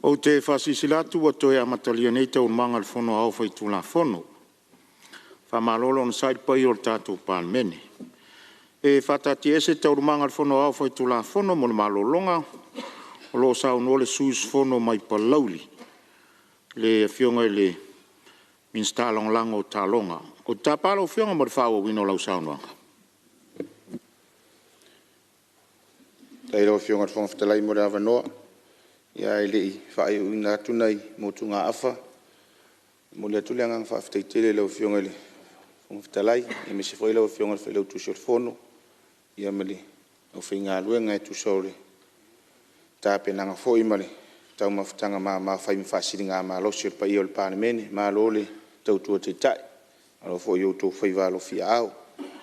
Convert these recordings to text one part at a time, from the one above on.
Ou te faasilasila atu ua toe amatalia nei Taualumaga a le Fono Aoao Faitulafono. Faamalo le onosai i le paia o le tatou Palemene. E faataatiaese Taualumaga a le Fono Aoao Faitulafono mo le malologa o lo o saunoa le sui usufono mai Palauli, le Afioga i le Minisita Lagolago o Taaloga. Ou te tapa lau Afioga mo le faaauauina o lau saunoaga. Faafetai i lau Afioga i le Fofoga Fetalai mo le avanoa. Ia ae le i faaiuiuina atu nai motugaafa, e momoli atu le agaga faafetai tele i lau Afioga i le Fofoga Fetalai aemaise foi lau Afioga i le Failautusi o le Fono ma le aufaigaluega e tusa o le tapenaga foi ma le taumafataga mama fai ma faasiligamalosi o le paia o le Palemene. Malo le tautua taitai, malo foi i outou faiva alofiaao.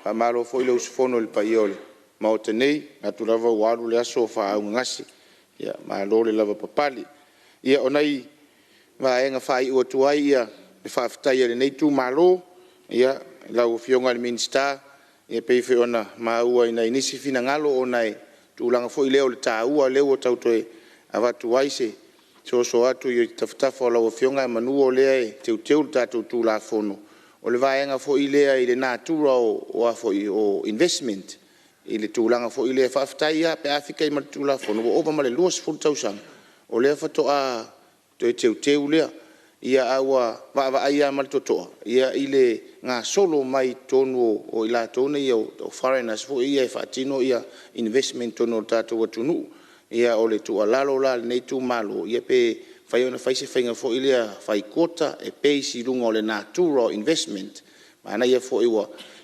Faamalo foi le usufono i le paia o le Maota nei, e manatu lava ua alu le aso o faaaaogagase, malo le lavapapale. Ia o nai vaega e faaiu atu ai le faafetai a lenei itumalo i lau Afioga i le Minisita, e pei foi ona maua i nai nisi finagalo ona o le tulaga foi lea o le taua lea ua tau toe avatu ai se soso atu i tafatafa o lau Afioga ae meamanu o lea e teuteu le tatou Tulafono. O le vaega foi lea i le natura o investment i le tulaga foi lea, faafetai lava pe a fika i ai ma le Tulafono, ua ova ma le 20 tausaga o lea faatoa toe teuteu lea, ae ua vaavaai lava ma le totoa i le gasolo mai i totonu o i latou nei o foreigners foi ia e faatino investment i totonu o le tatou atunuu. Ia o le tuualalo la a lenei itumalo, ia pe mafai ona fai se faiga foi lea, fai quota e base i luga o le natura o investment. Manaia foi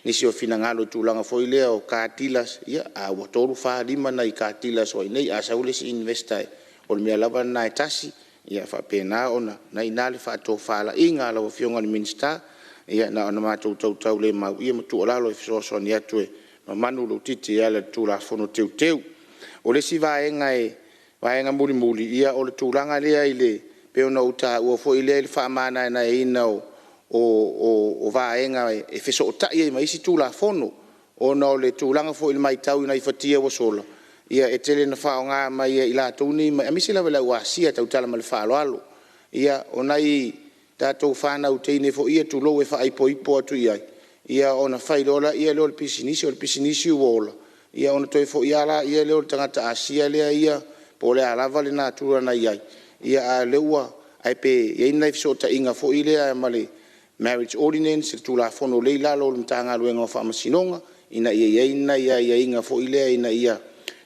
nisi o finagalo i le tulaga foi lea o car dealers, ia a ua 3, 4, 5 nai car dealers o i inei, a sau le isi investor o le mea lava lena e tasi, ia e faapena ona… O lena e i ina le faatofalaiga a lau Afioga i le Minisita, ia na ona matou tautaulemau ma tuualalo e fesoasoani atu e mamanu lou titi e ala i le Tulafono Teuteu. O le isi vaega mulimuli, o le tulaga lea pei ona ou taua foi lea i le faamanaenaeina o vaega e fesootai ai ma isi Tulafono, ona o le tulaga foi i le matau i nai fatia ua sola, e tele ina faaaoga mai e i latou nei aemaise lava i le au Asia e tautala ma le faaaloalo. Ia, o nai tatou fanau teine foi ia tulou, e faaipoipo atu i ai, ia ona fai loa lea o le pisinisi, o le pisinisi ua ola, ia ona toe foi lava lea o le tagata Asia lea ia po o le a lava le natura na i ai, a o lea ua… Ae pe i ai ni nai fesootaiga foi lea ma le Marriage Ordinance, le Tulafono o lea e i lalo o le Matagaluega o Faamasinoga, ina ia i ai ni nai aiaiga foi lea ina ia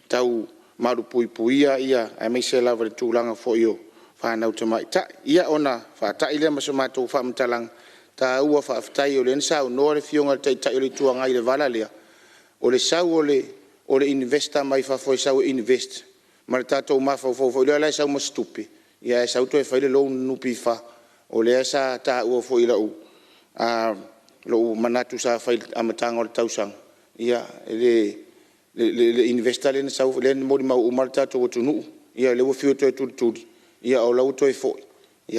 tau malupuipuia aemaise lava i le tulaga foi o fanau tamaitai. Ia ona faatai lea ma se matou faamatalaga taua, faafetai o lea na saunoa le Afioga i le Taitai o le Itu Agai i le vala lea, o le sau o le investor mai fafo e sau e invest ma le tatou mafaufau foi lea e sau ma se tupe, ae sau toe fai le loan i le NPF. O lea sa taua foi i lou manatu sa fai i le amataga o le tausaga, le investor lea na sau lea na molimau uma lava le tatou atunuu, ia lea ua fiu e toe tulituli, a o la e ua toe foi.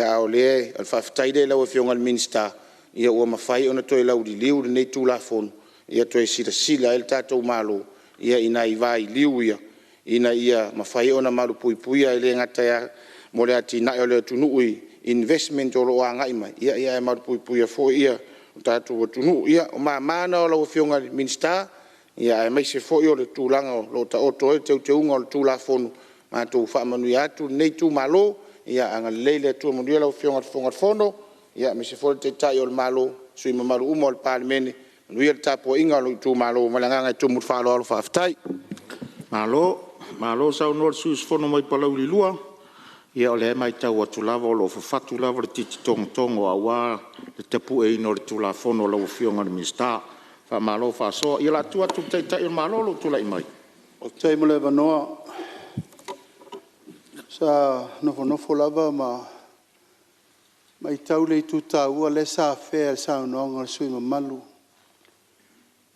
A o le faafetai lea i lau Afioga i le Minisita ua mafai ona toe lauliliu lenei Tulafono ia toe silasila ai le tatou Malo i nai vailiu ia ina ia mafai ona malupuipuia, e le gata mo le atinae o le atunuu i investment o lo o agai mai, ae malupuipuia foi le tatou atunuu. Ia, o mama na lau Afioga i le Minisita, aemaise foi o le tulaga o lo o taoto ai le teuteuga o le Tulafono. Matou faamanuia atu lenei itumalo. Ia agalelei le Atua, manuia lau Afioga i le Fofoga Fetalai, aemaise foi le Taitai o le Malo ma sui usufono mamalu uma o le Palemene. Manuia le tapuaiga a lou itumalo. Ma le agaga e tumu i le faaaloalo faafetai. Malo saunoa i le sui usufono mai Palauli 2. Ia o lea e matau atu lava o lo o fafatu lava le titi togotogo aua le tapueina o le Tulafono a lau Afioga i le Minisita. Faamalo faasoa. Ia o le a tuu atu i le Taitai o le Malo lou tulai mai. Faafetai mo le avanoa. Sa nofonofo lava ma matau le itu taua lea sa afea i le saunoaga a le sui usufono mamalu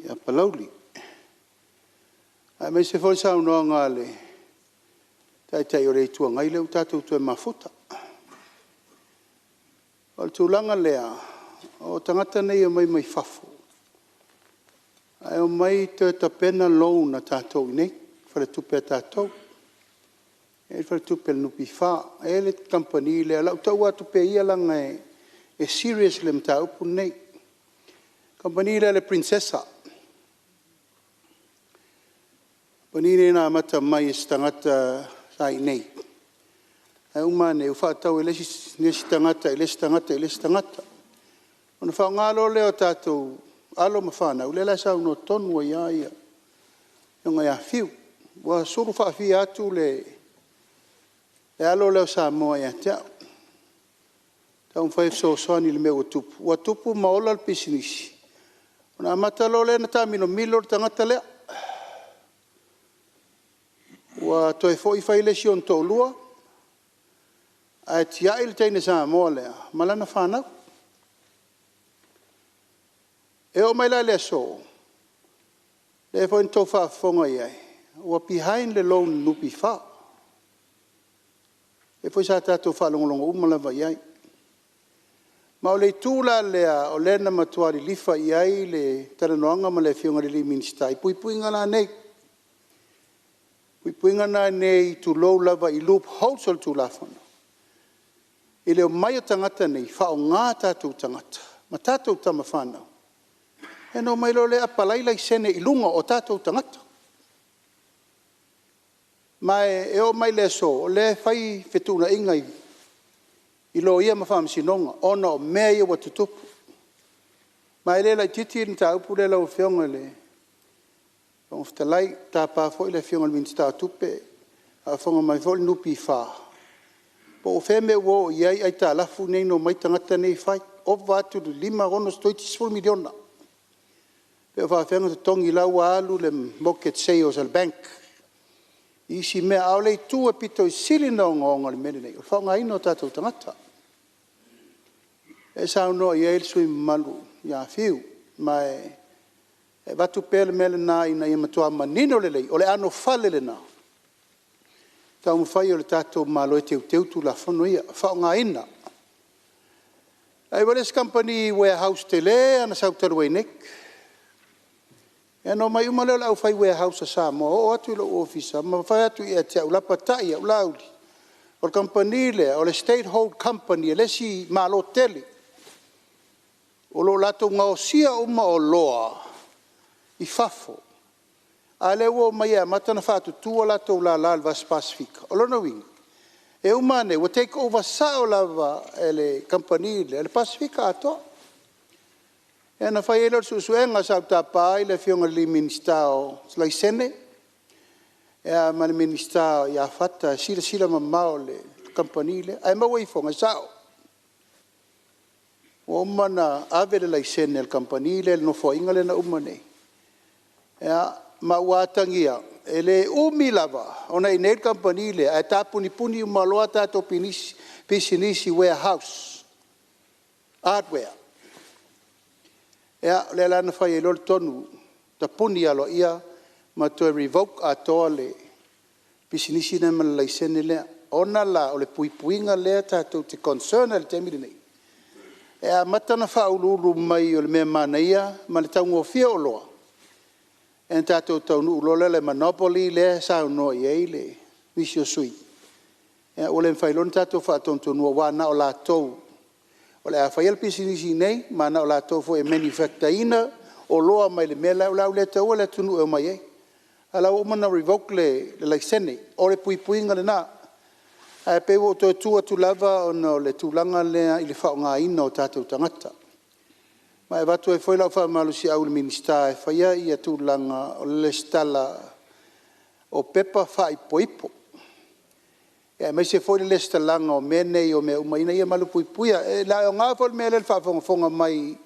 ia Palauli, aemaise foi le saunoaga a le Taitai o le Itu Agai lea ua tatou toe mafuta. O le tulaga lea o tagata nei e omai mai fafo, ae omai toe tapena loan a tatou i inei, faletupe a tatou. E i ai le faletupe o le NPF, e i ai le kamupani lea, o le a ou taua atu pea ia leaga e serious le mataupu lenei. O le kamupani lea a le Princessa. O le kamupani lea na amata mai e se tagata sa i inei, ae uma ane ua faatau e le isi tagata i le isi tagata i le isi tagata. Ona faaaoga loa lea o tatou alo ma fanau, lea la e saunoa tonu ai lava le afioga ia Fiu. Ua sulu faafia atu le alo lea o Samoa ia te au, taumafai e fesoasoani i le mea ua tupu, ua tupu ma ola le pisinisi, ona amata loa lea ona taamilomilo le tagata lea. Ua toe foi fai le isi ona toalua, ae tiai le teine Samoa lea ma lana fanau. E oo mai la i le aso, lea foi na outou faafofoga i ai, ua behind le loan a le NPF. Lea foi sa tatou faalogologo uma lava i ai. Ma o le itu la lea o lea na matua lilifa i ai le talanoaga ma le Afioga i le Minisita i puipuiga la nei. O puipuiga la nei tulou lava i loopholes o le Tulafono, i le omai o tagata nei faaaoga tatou tagata ma tatou tama fanau, ia ona omai loa lea apalai laisene i luga o tatou tagata. Ma e oo mai i le aso, o lea e fai fetuunaiga i loia ma faamasinoga ona o mea ia ua tutupu. Ma e le laitiiti le mataupu lea lau Afioga i le Fofoga Fetalai. Ou te tapa foi le Afioga i le Minisita o Tupe, faafofoga mai foi le NPF, po o fea le mea ua oo i ai aitalafu nei na omai tagata nei fai, ova atu i le $5, 6 toeitiiti $10 miliona. Pe o faapefea ona totogi, o la e ua alu le mortgage sale a le bank i isi mea. A o le itu e pito sili ona ogaoga i le mea lenei, o le faaaogaina o tatou tagata. Lea e saunoa i ai le sui usufono mamalu ia Fiu, ma e avatu pea le mea lena ina ia matua manino lelei, o le anofale lena i le taumafai o le tatou Malo e teuteu Tulafono ia, faaaogaina. Na i ai foi le isi kamupani warehouse tele lava na sau talu ai nei. Ia ona omai uma lea o le aufai warehouse a Samoa oo atu i lou ofisa ma fai atu ia te au, lapatai i au, Laauli, o le kamupani lea, o le State Hold Company a le isi malo tele, o lo o latou gaosia uma oloa i fafo, a o lea ua omai e amata ona faatutu a latou lala i le Vasa Pasefika. O lona uiga, e uma ane ua take over sao lava e le kamupani lea le Pasefika atoa. Ia ona fai ai lea o le suesuega, sa ou tapa ai le Afioga i le Minisita o Laisene ma le Minisita ia Fata e silasila mamao i le kamupani lea. Ae maua ifoga, e sao, ua uma ona ave le laisene a le kamupani lea i le nofoaiga lea na uma nei, ma ua atagia, e le umi lava ona e i inei le kamupani lea ae tapunipuni uma loa tatou pisinisi warehouse, hardware. Ia, o lea la na fai ai loa le tonu, tapuni aloaia ma toe revoke atoa le pisinisi lea ma le laisene lea, ona la o le puipuiga lea tatou te concern ai i le taimi lenei, e amata ona faauluulu mai o le mea manaia ma le taugofie o oloa, ia ona tatou taunuu loa lea i le monopoly lea e saunoa i ai nisi o sui usufono, ia ua le mafai loa ona tatou faatonutonuina aua na o latou o le a faia le pisinisi i inei ma na o latou foi e manufacture ina oloa mai le mea la e… O le a ou le taua le atunuu e omai ai, a o la e ua uma ona revoke le laisene. O le puipuiga lena. Ae pei ua ou toe tu atu lava ona o le tulaga lea i le faaaogaina o tatou tagata. Ma e avatu ai foi lau faamalosiau i le Minisita e faia tulaga o le resitala o pepa faaipoipo, aemaise foi le resitalaga o mea nei o mea uma ina ia malupuipuia. E le aoga foi le mea lea i le faafogafoga mai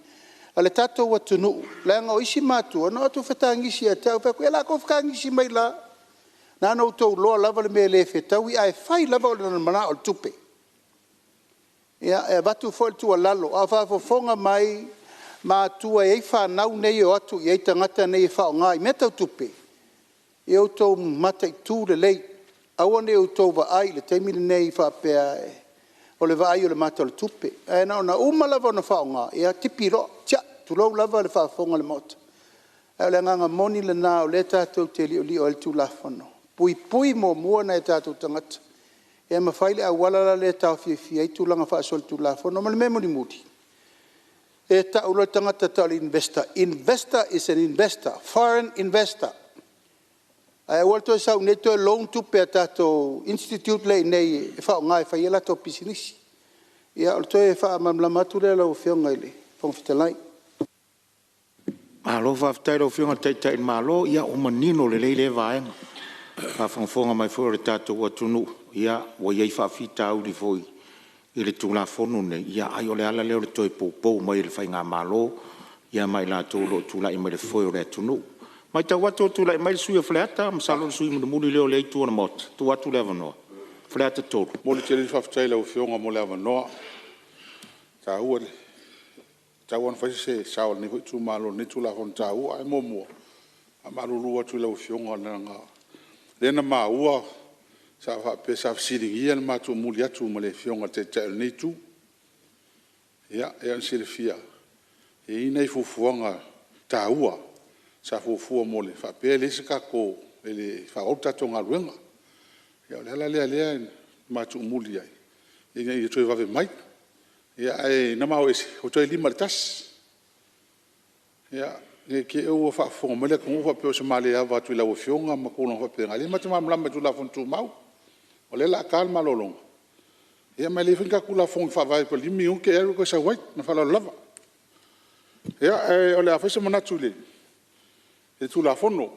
a le tatou atunuu, leaga o isi matua na o atu fetagisi ia te au, ou fai atu, ia o le a tou fetagisi mai la, na ona outou iloa lava le mea e le fetaui ae fai lava o le manao o le tupe. Ia, e avatu foi le tuualalo, a o faafofoga mai matua e i ai fanau nei e o atu i ai tagata nei e faaaoga i mea tau tupe, ia outou mataitu lelei, aua ne i outou vaai i le taimi lenei faapea o le vaai o le mata o le tupe. Ae na ona uma lava ona faaaoga, ia tipi loa, tiai, tulou lava le faafofoga a le Maota. Ae o le agaga moni lena o lea tatou te liolio ai i le Tulafono, puipui muamua nai o tatou tagata Ma fai le auala la lea e taofiofia ai tulaga faasolitulafono. Ma le mea mulimuli, e tau loa le tagata e tau o le investor, investor is an investor, foreign investor. Ae aua le toe sau iinei toe loan tupe a tatou institute la e iinei e faaaoga e fai ai a latou pisinisi. Ia o le toe faamalamalama atu lea lau Afioga i le Fofoga Fetalai. Malo faafetai i lau Afioga i le Taitai o le Malo, ia ua manino lelei lea vaega. I le faafogafoga mai foi a le tatou atunuu, ia ua i ai faafitauli foi i le Tulafono lenei, ai o le ala lea o le toe poupou mai e le faigamalo ma i latou o lo o tulai mai i le foe o le atunuu. E matau atu ua tulai mai le sui usufono mo Faleata, masalo o le sui usufono mulimuli lea o lea itu o le Maota, tuu atu le avanoa. Faleata 3. E momoli tele le faafetai i lau Afioga mo le avanoa. E tatau lava ona fai se sao o lenei foi itumalo i lenei Tulafono taua. Ae muamua, e faamalulu atu i lau Afioga leaga o lea na maua sa faapea sa fesiligia le ma tuumuli atu ma le Afioga i le Taitai o lenei Itu. Ia, e pei ona silafia e i ai nai fuafuaga taua sa fuafua mo le… faapea e leai se tatou… e faaauau le tatou galuega. Ia o le ala lea na ma tuumuli ai ina ia toe vave mai. Ae na ma o ese ua toe 5 i le 1. Ia, ne i te i ua faafofoga mai le atunuu faapea o se ma le ava atu i lau Afioga ma tulaga faapena, leai ma te malamalama i Tulafono Tumau. O lea o le a ta le malologa, ia ma e leai foi ni tatou Tulafono e faavae toe 5 minute e alu e toe sau ai. Ma le faaaloalo lava. Ia, ae o le a fai se manatu i le Tulafono. O le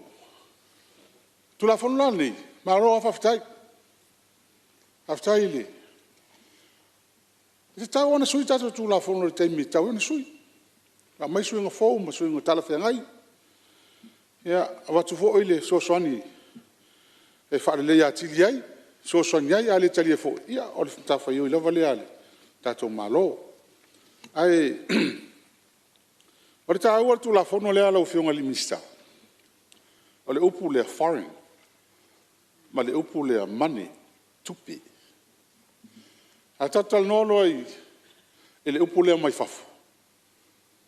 Tulafono la lenei, malo lava faafetai. Faafetai i le… E tatau lava ona sui tatou Tulafono i le taimi e tatau ai ona sui, aumai suiga fou ma suiga talafeagai. Ia, avatu foi le fesoasoani e faaleleia atili ai, fesoasoani ai, a le talia foi, ia o le matafaioi lava lea a le tatou Malo. Ae o le taua o le Tulafono lea lau Afioga i le Minisita, o le upu lea foreign ma le upu lea money, tupe. A tatou talanoa loa i le upu lea mai fafo,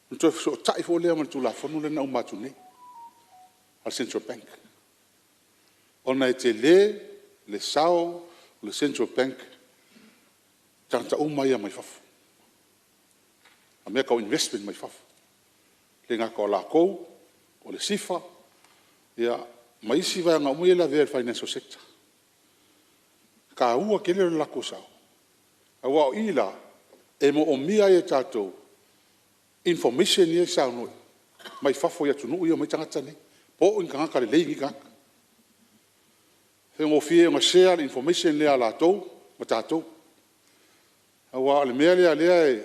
ona toe fesootai foi lea ma le Tulafono lea na uma atu nei a le Central Bank, ona e tele le sao o le Central Bank i tagata uma ia mai fafo, o mea tau investment mai fafo. E le gata o latou, o le SIFA ma isi vaega uma ia e lavea i le Financial Sector. E taua tele lo latou sao aua o i la e moomia ai e tatou information ia e saunoa mai fafo i atunuu ia e omai ai tagata nei, po o ni tagata lelei nei tagata. E faigofie ona share le information lea a latou ma tatou. Aua o le mea lea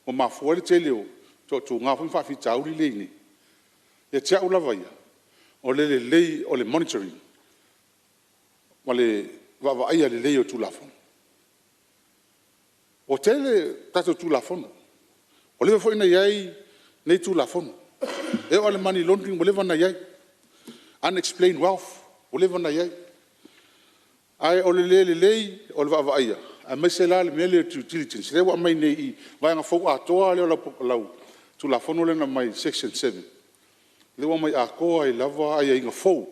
ua mafua ai le tele o toatuga foi ma faafitauli lea e i ai nei, ia te au lava ia, o le lelei o le monitoring ma le vaavaaia lelei o Tulafono. Ua tele tatou Tulafono, ua leva foi ona i ai nei Tulafono. E oo lava i le money laundering ua leva ona i ai, unexplained wealth ua leva ona i ai. Ae o le le lelei o le vaavaaia aemaise la le mea lea o le due diligence lea ua aumai nei i i, vaega fou atoa lava lea o lau Tulafono lea na aumai section 7, lea ua aumai atoa ai lava aiaiga fou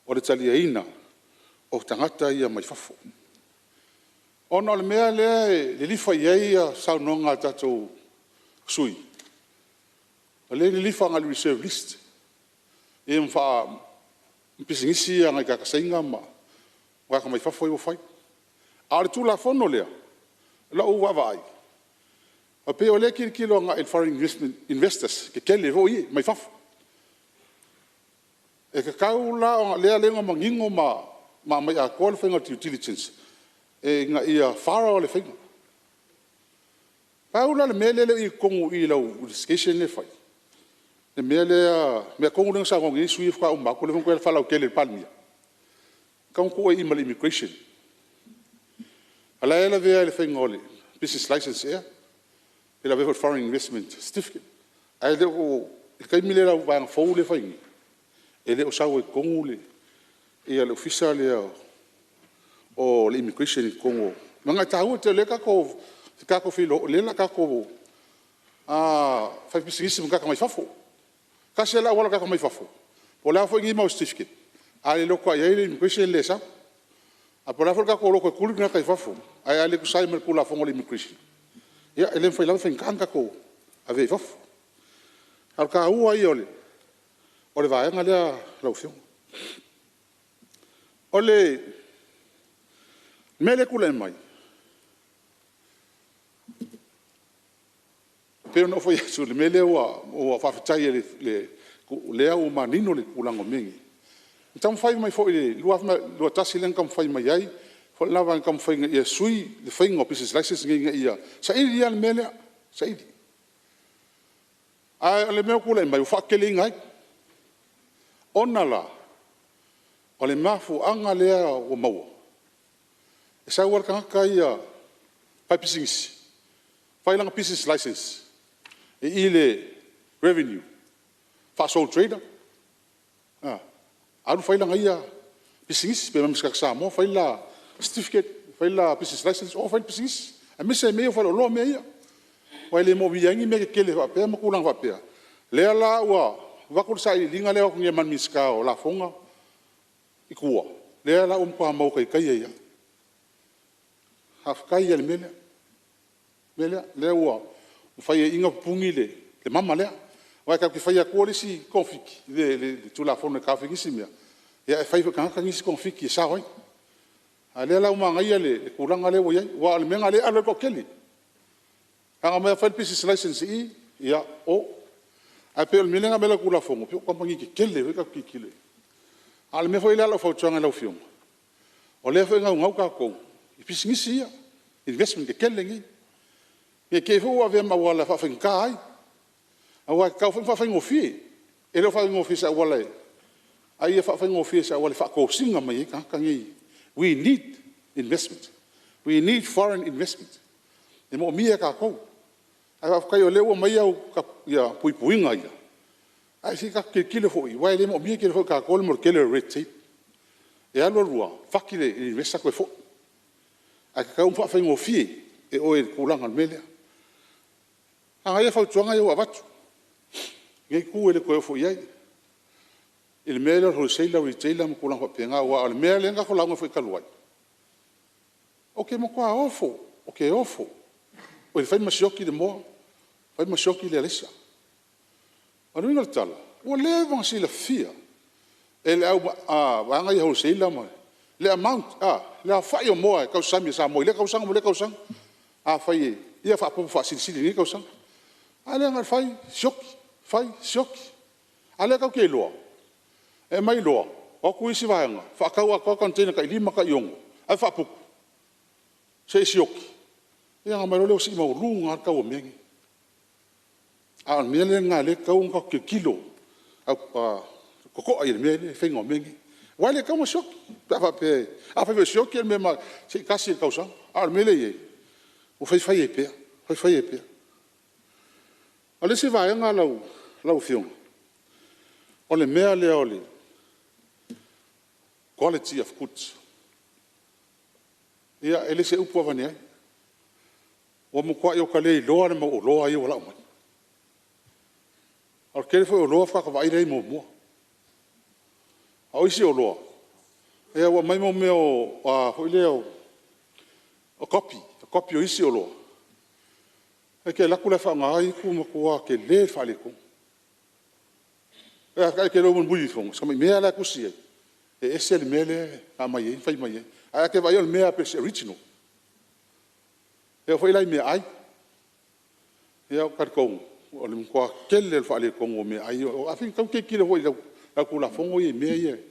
o le taliaina o tagata ia mai fafo. Ona o le mea lea e lilifa i ai saunoaga a tatou sui usufono, o lea e lilifa agai i le Reserve List ma pisinisi ia a nai tagata Saina ma tagata mai fafo ia ua fai. A o le Tulafono lea i lau vaavaai, e pei o lea e tilotilo agai i foreign investors tetele foi ia mai fafo. E tatau la ona… lea ua manino ma aumai atoa le faiga o le due diligence ina ia thorough le faiga. Pau la le mea lea e le o i totonu i i i lau investigation lea e fai, le mea tonu lea na saunoa nei sui usufono faatoa uma atu lea na toe faalautele e le Palemia, e tatau ona tuu ai i i ma le Immigration. O la e lavea i le faiga o le Business License ea pe lavea foi i le Foreign Investment Certificate. Ae le o… i le taimi lea i lau vaega fou lea e fai nei, e le o sau ai i totonu le Ofisa lea o le Immigration i totonu o… leaga e taua tele o lea tatou te o le a tatou faipisinisi ma tagata mai fafo. Tasi lava le auala o tagata mai fafo, po o le a foi nei mau certificate, a le iloa toa i ai le Immigration e le sau. Ae po o le a foi le tatou loto e tuli le tagata i fafo, ae a le tusa ai ma le Tulafono a le Immigration, ia e le mafai lava e faigata ona tatou ave i fafo. A o le taua ia o le vaega lea lau Afioga. O le mea lea e tulai mai, e pei ona ou fai atu i le mea lea ua faafetai o lea ua manino le tulaga o mea nei. Na taumafai mai foi i le 2021 lea na taumafai mai ai foi lena vaega na taumafai ina ia sui le faiga o pisinisi license nei ina ia saili lava le mea lea, saili. A o le mea ua tulai mai ua faateteleina ai. Ona la o le mafuaaga lea ua maua, e sau lava le tagata ia faipisinisi, fai lana business license i i le Revenue faa-sole trader, alu fai lana ia pisinisi, pe omai ma se tagata Samoa fai le la certificate, fai le la business license o fai le pisinisi, aemaise mea ia o faleoloa ma mea ia. Aua e le moomia ai ni mea tetele faapea ma tulaga faapea. Lea la ua avatu le sailiiliga lea e o atu nei ma le Minisita o Lafoga i tua, lea la ua matua maua taitai ai lava. Faafetai lava i le mea lea, lea ua mafai ai i i ona pupuni le mama lea. Aua tatou te fai atua le isi togafiti, le Tulafono e taofi ai nisi mea, ae fai foi e tagata nisi togafiti e sao ai. A o lea la ua manaia le tulaga lea ua i ai, aua o le mea lena o lea e alo ai le toatele. Na ona omai lava fai le business license i i, ia, o. Ae pei o le mea lea na aumai i lau Tulafono, pei o kamupani tetele foi lea tatou te tilotilo i ai. A o le mea foi lea o lau fautuaga i lau Afioga, o lea foi e naunau tatou i pisinisi ia, investment tetele nei, ne i te i foi ua avea ma auala e faafaigata ai. Aua e tatau foi ona faafaigofie, e le o faafaigofie i se auala e… a ia faafaigofie i se auala e faatosina mai ai tagata nei. We need investment, we need foreign investment. E moomia e tatou. Ae faafetai o lea ua aumai au puipuiga ia, ae se i tatou tilotilo foi aua e le moomia tele foi e tatou le tele o le red tape. E alu alu lava fati le investor toe foi. Ae tatau ona faafaigofie e oe i le tulaga o le mea lea. Manaia fautuaga ia ua avatu i lenei itu e le toe oo foi i ai i le mea lea o le wholesaler, retailer ma tulaga faapena aua o le mea lea na tatou lauga ai foi talu ai, ou te matua ofo, ou te ofo i le fai ma sioki le moa, fai ma sioki le alaisa. O le uiga o le tala, ua leva ona silafia e le vaega ia wholesaler le amount, le aofai o moa e tausami a Samoa i lea tausaga ma lea tausaga. Afai e… ia faaopoopo faasilisili i lenei tausaga. A lea na ona fai sioki, fai sioki. A o lea tatou te iloa e aumai loa, o atu isi vaega faatau atoa container tai 5 tai 6 ae faaputu se i sioki, ia ona omai loa lea ua sii maualuga lava le tau o mea nei. A o le mea lena lea e tatau ona tatou tilotilo totoa i le faiga o mea nei. Aua e le tatau ona sioki pe a faapea e… Afai foi e sioki o le mea se tasi i le tausaga. A o le mea lea e i ai ua fai fai ai pea, fai fai ai pea. O le isi vaega lau Afioga, o le mea lea o le quality of goods. Ia e le o se upu avane ai, ua matuai ou le iloa le mau oloa ia ua lau mai. O le tele foi o oloa faatoa ta vaai la i ai muamua. A o isi oloa, ua aumai mea foi lea o copy, copy o isi oloa. E te alu atu la e faaaoga ia ua matua tele le faaletonu. Ae te le o mulimuli ifo, si tamai mea lava la e tusi ai, e ese le mea lea na aumai ai ma fai mai ai. Ae a te vaai o le mea pei o se original. E oo foi la i meaai, ia ou te talitonu o le matua tele lava o le faaletonu o meaai. E tatau ona tilotilo foi i lau Tulafono ia i mea ia i le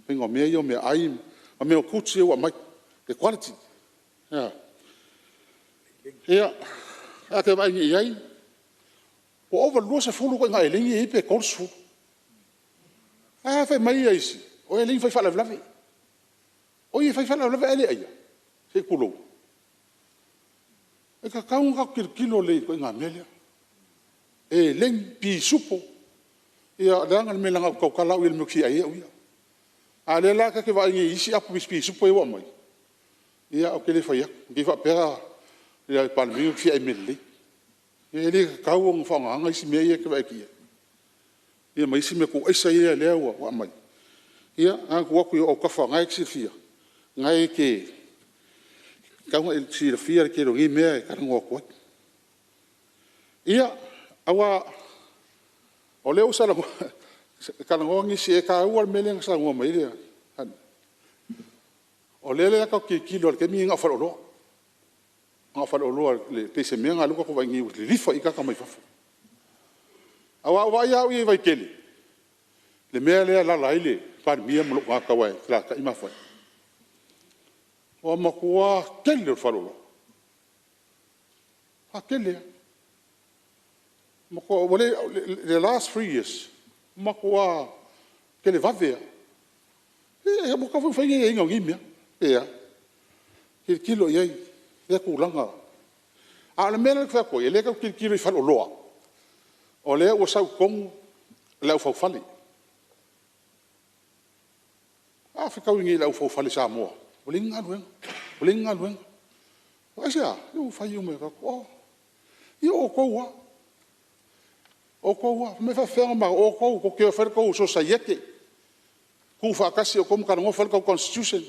faiga o mea ia o meaai ma mea o goods ia ua aumai, le quality. Ia, a e vaai nei i ai, ua ova i le 20 ituaiga elegi lea e i ai pe 30. Ae fai mai isi, o elegi fai faalavelave. Oi e fai faalavelave ae le aia, se i tulou. E tatau ona tatou tilotilo lelei i le ituaiga mea lea. Elegi, pisupo, ia leaga le mea leaga ou te tautala au ia i le mea ou te fia ai au ia. A o lea la ta te vaai nei i isi apu pisupo ia ua aumai, ia ou te le fai atu, ne i te i faapea le Palemene ou te fia ai i mea lelei. E le tatau ona faaaogaina isi mea ia e te vaai atu i ai, ia ma isi mea tuu aisa ia lea ua aumai. Ia na ona tuu atu i ou autafa o lena e te silafia, lena e te… e tatau ona e silafia le tele o nei mea e talanoa atu ai. Ia, aua o lea ua talanoa nisi, e taua le mea lea na saunoa mai ai Leatinuu. O lea tatou te tilotilo lava i le taimi lenei na o faleoloa, na o faleoloa pei o se mea lena lea ua tatou vaai nei ua lilifa i ai tagata mai fafo. Aua a ou vaai lava au ia i Vaitele, le mea lea e alaala ai le Palemia ma lou tagata aua e felataai ma fai, ua matua tele o faleoloa, matua tele lava. The last 3 years, matua televave lava. Ua tatau foi ona fai ni aiaiga o nei mea pe a. Tilotilo i ai i lea tulaga. A o le mea lea ou te fai atu ai, o lea tatou te tilotilo i faleoloa, o lea ua sau i totonu le aufaufale. A fetaui nei ma le aufaufale Samoa ua leai ni galuega, ua leai ni galuega. Aisea? Se ua fai uma e tagata. Ia o outou lava, o outou lava. Fai mai e faafefea ona o? O outou tou te o e fai le tou sosiaiete, tutufaatasi outou ma talanoa fai le tou constitution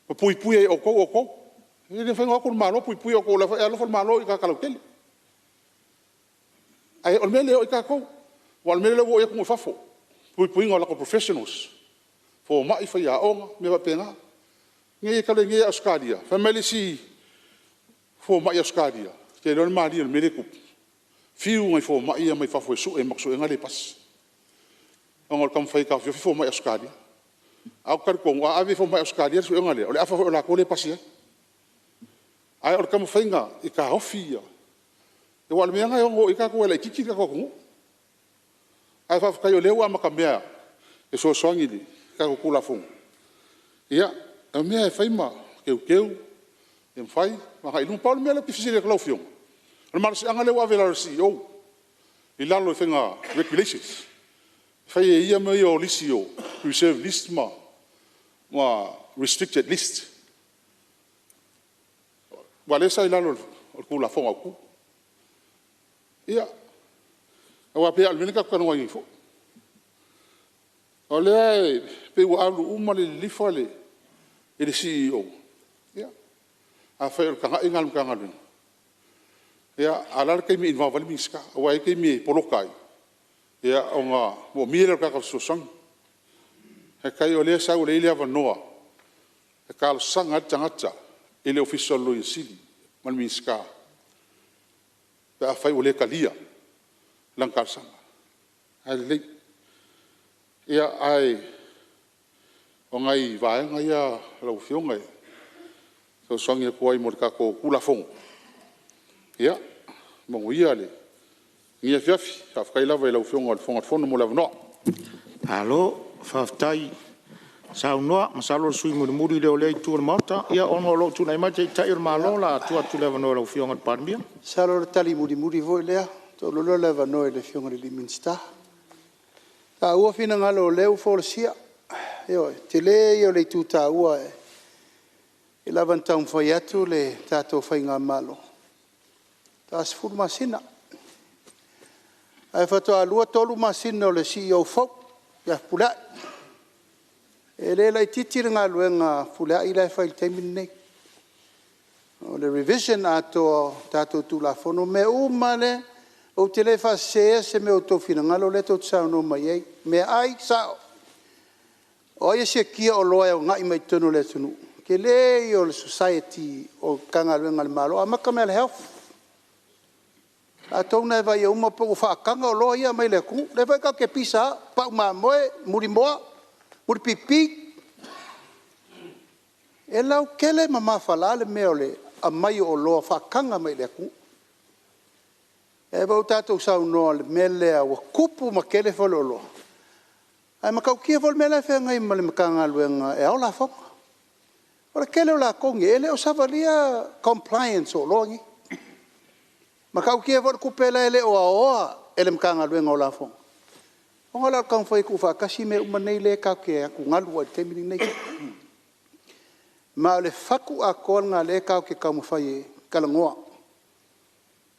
ma puipui ai e outou outou. E le mafai ona o atu le Malo puipui outou o la e alofa le Malo i tagata lautele. Ae o le mea lea e oo i ai tatou. Aua o le mea lea ua oo i ai atunuu i fafo, puipuiga o latou professionals, fomai, faiaoga, mea faapena. Talu ai nei lava i Ausetalia, fai mai le isi fomai Ausetalia, ou te iloa le malie o le mea lea e tupu, fiu nai fomai ia mai fafo e sue a matou suega le pasi, ona o le taumafai e taofiofi fomai Ausetalia. Ae ou te talitonu a ave i fomai Ausetalia le suega lea, o le afa foi o latou lea e pasi ai. Ae o le taumafaiga e taofi ia… aua o le mea lava lena e ono oo i ai tatou ua laitiiti le tatou atunuu. Ae faafetai o lea ua amatamea e fesoasoani i le tatou Tulafono. Ia, o mea e fai ma teuteu ma fai ma agai i luma. Pau le mea lea ou te fesili atu ai lau Afioga, o le malosiaga lea ua ave i lalo o le CEO i lalo i faiga Regulations, e fai e ia mea ia o lisi o reserve list ma restricted list. Aua o lea sa i lalo o le Tulafono Autu. Ia, aua pei lava o le mea lea tatou te talanoa ai nei foi. O lea e pei ua ave uma le lilifa i le CEO, ia afai o le tagai lena a le Matagaluega, a o le a le taimi e involve ai le Minisita? Aua e i ai taimi e poloka ai ona moomia lea o le tagata fesoasoani. Faafetai o lea e sau o lea e i ai le avanoa e talosaga ai le tagata i le Ofisa o le Loia Sili ma le Minisita pe afai ua le talia lana talosaga. Ae lelei. Ia, ae o nai vaega ia lau Afioga e fesoasoani atu ai mo le tatou Tulafono. Ia manuia lenei afiafi. Faafetai lava i lau Afioga i le Fofoga Fetalai mo le avanoa. Malo faafetai saunoa. Masalo o le sui usufono mulimuli lea o lea itu o le Maota. Ia ona o lo o tulai mai le Taitai o le Malo, o le a tuu atu le avanoa i lau Afioga i le Palemia. Masalo o le tali mulimuli foi lea ona tuu loa lea o le avanoa i le Afioga i le Minisita. E taua finagalo o lea ua folasia, ioe, o le tele ia o le itu taua, e pei lava ona taumafai atu le tatou faigamalo, faatoa 10 masina, ae faatoa 2, 3 masina o le CEO fou ia Fepuleai. E le laitiiti le galuega a Fepuleai la e fai i le taimi lenei. O le revision atoa o tatou Tulafono, o mea uma lava lea, ou te le faaseseina se mea o outou finagalo lea tou te saunoa mai ai, meaai sao. O ai e siakia oloa e agai mai totonu o le atunuu? O le tele ia o le society o Matagaluega a le Malo, amata mai lava i le Health. O latou na e vaaia uma pe ua faataga oloa ia e aumai i le atunuu. O lea foi tatou te pisa lava, pau mamoe, mulimoa, mulipipi. E lautele ma mafala le mea o le aumai o oloa faataga mai i le atunuu. O lea foi ua tatou saunoa i le mea lea ua tupu ma tele faleoloa, ae matautia foi le mea la e feagai ma le Matagaluega e ao lafoga. O le tele o lafoga nei, e le o savalia compliance o oloa nei. E matautia foi le tupe la e le o aoa e le Matagaluega o Lafoga, ona o le taumafai e tuufaatasi mea uma nei lea tatou te atugalu ai i le taimi lenei. Ma o le fatu atoa lena o lea tatou te taumafai e talanoa.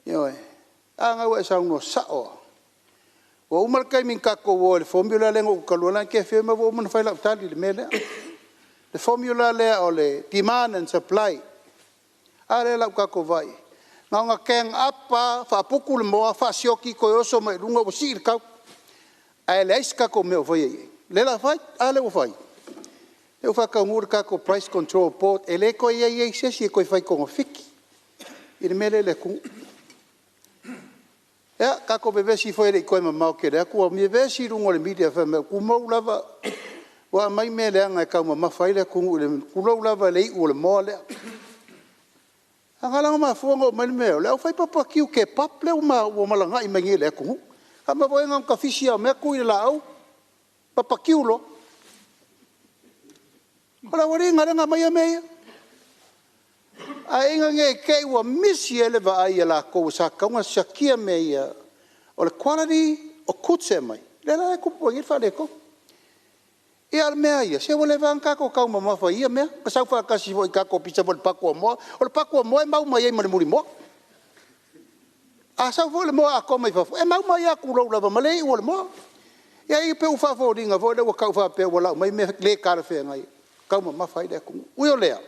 Ioe. A lena ua e saunoa sao lava. Ua uma le taimi na tatou o ai i le formula lea na ou talu ai, o lena e te afio mai ua uma ona fai lau tali i le mea lea. Le formula lea o le demand and supply, a lea la ua tatou vaai i ai, na ona gang up lava faaputu le moa faasioki toe oso mai luga ua sii le tau, ae leai se tatou mea o faia i ai. O lea o le a fai. A lea ua fai? O lea ua faataunuu le tatou Price Control Board e le toe i ai ai se isi e toe fai togafiti i le mea lea i le atunuu. Ia tatou vevesi foi e le i toe mamao tele atu ua vevesi luga o le media fai mai o tumou lava ua aumai mea leaga e taumamafa ai le atunuu tulou lava i le iu o le moa lea. Ae na ala ona mafua ona oo mai le mea o le aufai bbq kebab lea ua malagai mai nei i le atunuu. Fai mai na ona tafisi lava o mea tui i le laau bbq loa. O le aualii lena lea na aumaia mea ia. Ae ina ne i te i ua misi ai le vaai a latou sa tatau ona siakia mea ia o le quality o goods e aumai, lea la e tupu ai nei le faaletonu. Ia a o le mea lava ia, se ua leva ona tatou taumamafa i ia mea, na sau faatasi foi i tatou pisa foi i le paku o moa. O le paku o moa e mau mai ai ma le mulimoa. A sau foi le moa atoa mai fafo, e mau mai lava, tulou lava, ma le iu o le moa. Ia e pei ua faafoliga foi lea ua tau faapea ua lau mai mea le talafeagai e taumamafa ai le atunuu. Ui o lea,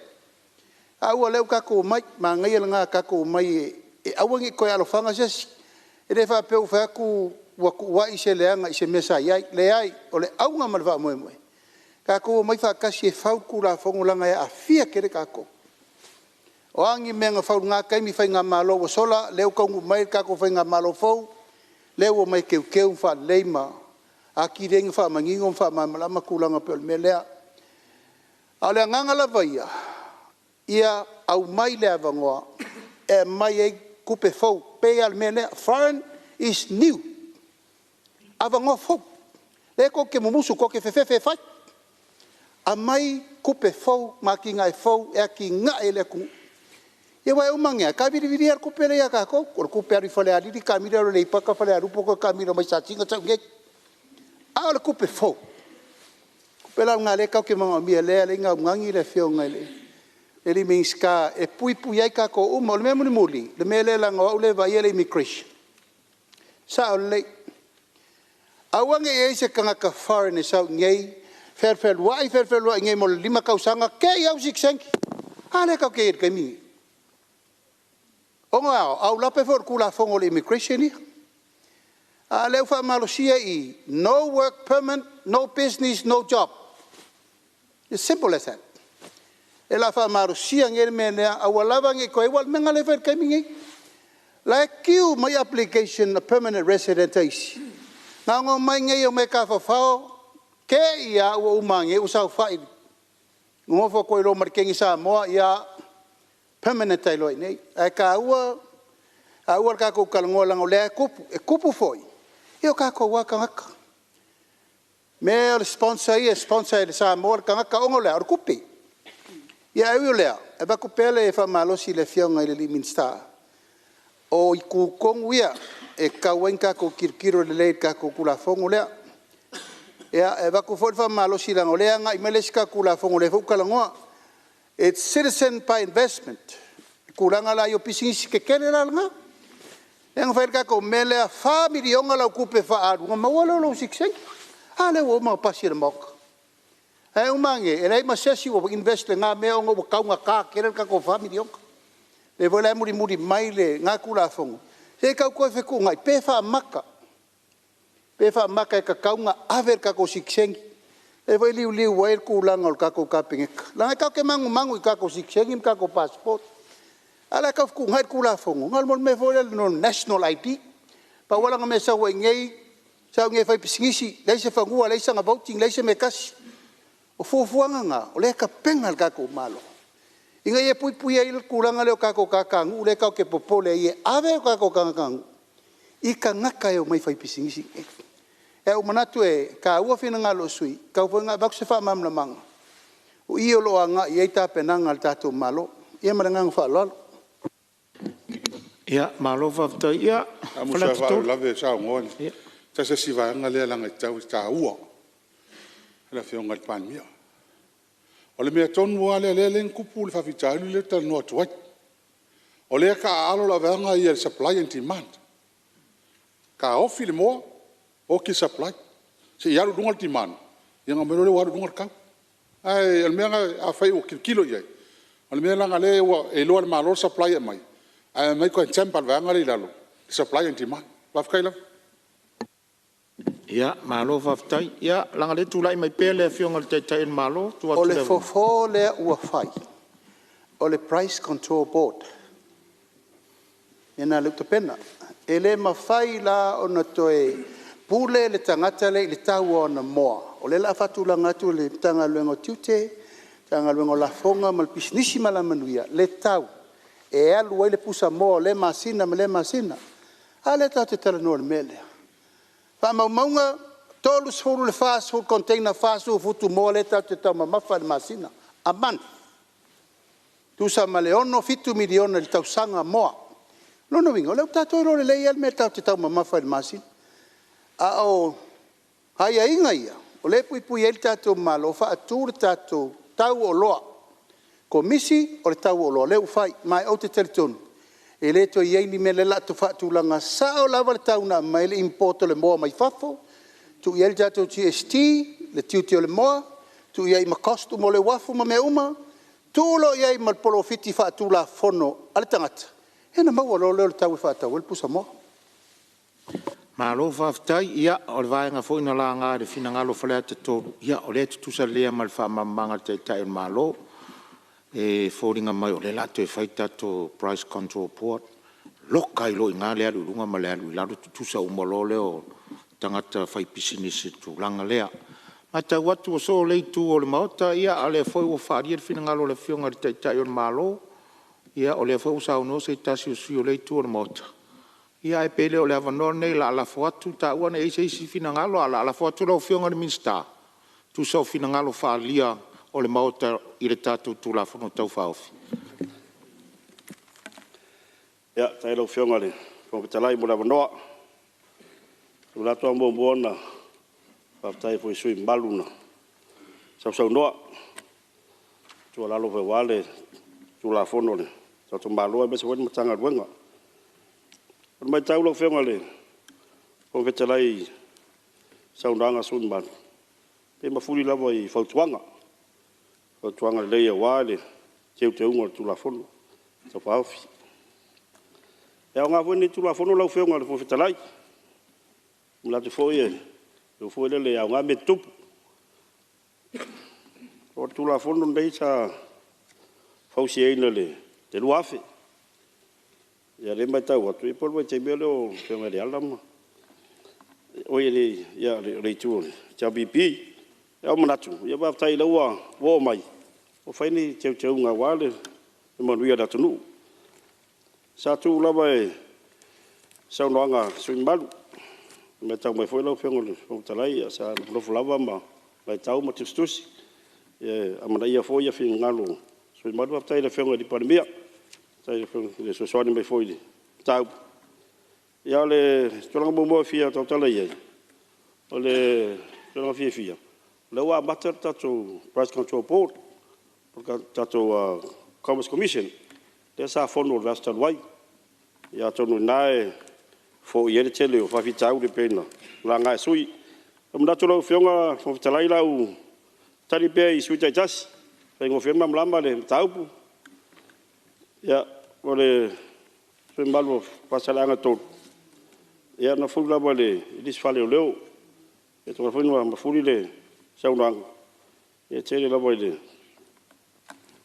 a o lea ua tatou omai, manaia lena tatou omai e aua ne i toe alofaga se isi. E le faapea ua fai atu ua tuuai se leaga i se mea sa i ai, leai. O le auga ma le faamoemoe, tatou omai faatasi e fau le Tulafono leaga e aafia tele tatou. O a ni mea na fau i lena taimi i faigamalo ua sola, lea ua taunuu mai le tatou faigamalo fou, lea ua omai e teuteu ma faalelei ma atili ai ona faamanino ma faamalamalama tulaga e pei o le mea lea. A o le agaga lava ia, ia aumai le avanoa e aumai ai tupe fou. E pei lava o le mea lea, foreign is new, avanoa fou. Lea tou te mumusu tou te fefefe e fai. Aumai tupe fou ma atinae fou e atinae ai le atunuu. Ia aua e uma ane lava, e taavilivilia le tupe lea ia tatou. O le tupe e alu i Falealili, taamilo alu i Aleipata, Falealupo toe taamilo mai i Sasina sau i inei. A o le tupe fou, o le tupe la lena o lea tatou te manaomia lea e ala ai ona augani le Afioga i le Minisita e puipuia ai tatou uma. O le mea mulimuli, le mea lea leaga o au lea e vaaia le Immigration, e sao lelei, aua ne i i ai se tagata foreign e sau i inei fealualuai, fealualuai i inei mo le 5 tausaga, te i lava ua sitiseni. A lea tatou te i ai i le taimi lenei? Ona e a? Aulape foi o le Tulafono a le Immigration ia. A o lea ua faamalosia i i, no work permit, no business, no job. Its simple as that. O lea o le a faamalosia nei le mea lea, aua lava ne i toe… aua o le mea lena o lea e fai i le taimi lenei. O la e queue mai application a permanent resident a isi, na ona omai i inei e omai e tafafao, te i lava ua uma ane ua saofai, nonofo atu ai loa ma le teine Samoa, ia, permanent ai loa i inei. Ae taua le tatou talanoa leaga o lea e tupu. E tupu foi o tatou lava tagata. O mea ia o le sponsor e sponsor e le Samoa le tagata ona o le a? O le tupe. Ae ui o lea, e avatu pea le faamalosi i le Afioga i le Minisita, o itu tonu ia e tatau ai ona tatou tilotilo lelei i le tatou Tulafono lea. E avatu foi le faamalosi leaga o lea e agai mai le isi tatou Tulafono o lea foi ua talanoa, its citizen by investment, le tulaga la i pisinisi tetele la lena. Lea na fai ai le tatou mea lea, e $4 miliona lau tupe faaalu ona maua lea o lou sitiseni. A lea ua uma ona pasi e le Maota. Ae uma ane, e leai ma se isi ua invest i lena mea ona ua taugata tele le tatou $4 miliona. O lea foi la e mulimuli mai lena Tulafono, se i tau toe fetuunai pe faamata, pe faamata e tatau ona ave le tatou sitiseni. O lea foi e liuliu ai le tulaga o le tatou Kapeneta, leaga tatou te manumanu i tatou sitiseni ma tatou passport. A o le a tau fetuunai le Tulafono, na o le mea foi lea o le national ID. Pau lava lana mea e sau ai i inei, sau i inei e faipisinisi, leai se fanua, leai sana voting, leai se mea e tasi. O fuafuaga na o lea e tapena e le tatou Malo ina ia puipuia ai le tulaga lea o tatou tagatanuu lea tatou te popole ai e ave o tatou tagatanuu i tagata e omai e faipisinisi i inei. Ae ua ou manatu e taua finagalo o sui usufono, e tatau foi ona avatu se faamalamalamaga, o i o lo o agai i ai tapenaga a le tatou Malo. Ia ma le agaga faaaloalo. Malo faafetai. Ia, A o se faalavelave o saunoa le tasi o si vaega lea leaga e taua i le Afioga i le Palemia. O le mea tonu lava lea na tupu le faafitauli lea ou te talanoa atu ai. O lea e taaalo lau vaega i le supply and demand, taofi le moa oti le supply se i alu i luga le demand ona aumai loa lea ua alu i luga le tau. Ae o le mea lena afai ua tilotilo i ai, o le mea leaga o lea ua iloa e le Malo le supply e aumai, ae omai toe dump lava e le vaega lea i lalo, supply and demand. Faafetai lava. Ia malo faafetai. Ia leaga o lea e tulai mai pea le Afioga i le Taitai o le Malo. O le fofo lea ua fai, o le Price Control Board lea ua tapena. E le mafai la ona toe pule le tagata lea i le tau o ana moa, o lea o le a faatulaga atu e le Matagaluega o Tiute, Matagaluega o Lafoga ma le Pisinisi ma Alamanuia le tau e alu ai le pusamoa o lea masina ma lea masina. A lea tatou te talanoa i le mea lea? O faamaumauga, e 30 i le 40 container 40 futu moa lea tatou te taumamafa i le masina, a month. E tusa ma le $6-7 miliona i le tausaga moa. O lona uiga, o lea ua tatou iloa lelei lava le mea tatou te taumamafa ai i le masina. A o aiaiga ia, o lea e puipui ai le tatou Malo, faatu le tatou tau o oloa, Komisi o le Tau o Oloa lea ua fai. Ma ou te talitonu, e le toe i ai ni mea, o lea o le a faatulaga sao lava le tau na aumai ai le import o le moa mai fafo, tuu i ai le tatou GST, le tiute o le moa, tuu i ai ma cost uma o le uafu ma mea uma, tuu loa i ai ma le polofiti faatulafono a le tagata, ia ona maua loa lea o le tau e faatau ai le pusamoa. Malo faafetai. Ia, o le vaega foi na laga i le finagalo o Faleata 3, ia o lea e tutusa lelei lava ma le faamalamalamaga a le Taitai o le Malo. E foliga mai o lea o le a toe fai le tatou Price Control Board, loka ai loa i ina le alu i luga ma le alu i lalo, tutusa uma loa lea o tagata faipisinisi i le tulaga lea. E matau atu ua soo lea itu o le Maota, a o lea foi ua faaalia le finagalo o le Afioga i le Taitai o le Malo, o lea foi ua saunoa se tasi o sui usufono o lea itu o le Maota, ia ae pe le o le avanoa lenei o le a lafo atu, taua ne i i ai se isi finagalo, ae o le a lafo atu i lau Afioga i le Minisita e tusa o finagalo faaalia o le Maota i le tatou Tulafono Tau Faaofi. Faafetai i lau Afioga i le Fofoga Fetalai mo le avanoa. E manatu lava e muamua ona faafetai foi i sui usufono mamalu na sausaunoa i tuualalo foi aua le Tulafono a le tatou Malo aemaise foi le Matagaluega. O le matau lau Afioga i le Fofoga Fetalai i saunoaga a sui usufono mamalu, e mafuli lava i fautuaga, fautuaga lelei aua le teuteuga o le Tulafono Tau Faaofi. E aoga foi lenei Tulafono lau Afioga i le Fofoga Fetalai. E manatu foi o le upu foi lele e aoga mea e tutupu. O le Tulafono lenei sa fausiaina i le 2000. Ia o lea e matau atu, po o le vaitaimi o feagai ia Leala ma… oi le itu o le HRPP. Ae ua manatu, ia faafetai o lea ua oo mai, ua fai ni teuteuga aua le manuia o le atunuu. Sa tuu lava i saunoaga a sui usufono mamalu. E matau mai foi lau Afioga i le Fofoga Fetalai, sa nofonofo lava ma matau ma tusitusi, e amanaia foi finagalo o sui usufono mamalu. Faafetai i le Afioga i le Palemia, faafetai i le fesoasoani mai foi i le mataupu. Ia o le tulaga muamua e fia tautala i ai, o le tulaga fiafia, o lea ua amata le tatou Price Control Board po o le tatou Commerce Commission, lea sa fono i le vaiaso talu ai. Ia atonu o i ina e foia ai le tele o faafitauli e pei ona laga e sui usufono. E manatu lau Afioga i le Fofoga Fetalai o le a ou tali pea i sui usufono taitasi e faigofie ai ona malamalama le mataupu. Ia, o le sui usufono mamalu o Faasaleleaga 3, ia na mafuli lava i le isi fale o leoleo. E mafua foi ona mafuli le saunoaga, ia e tele lava i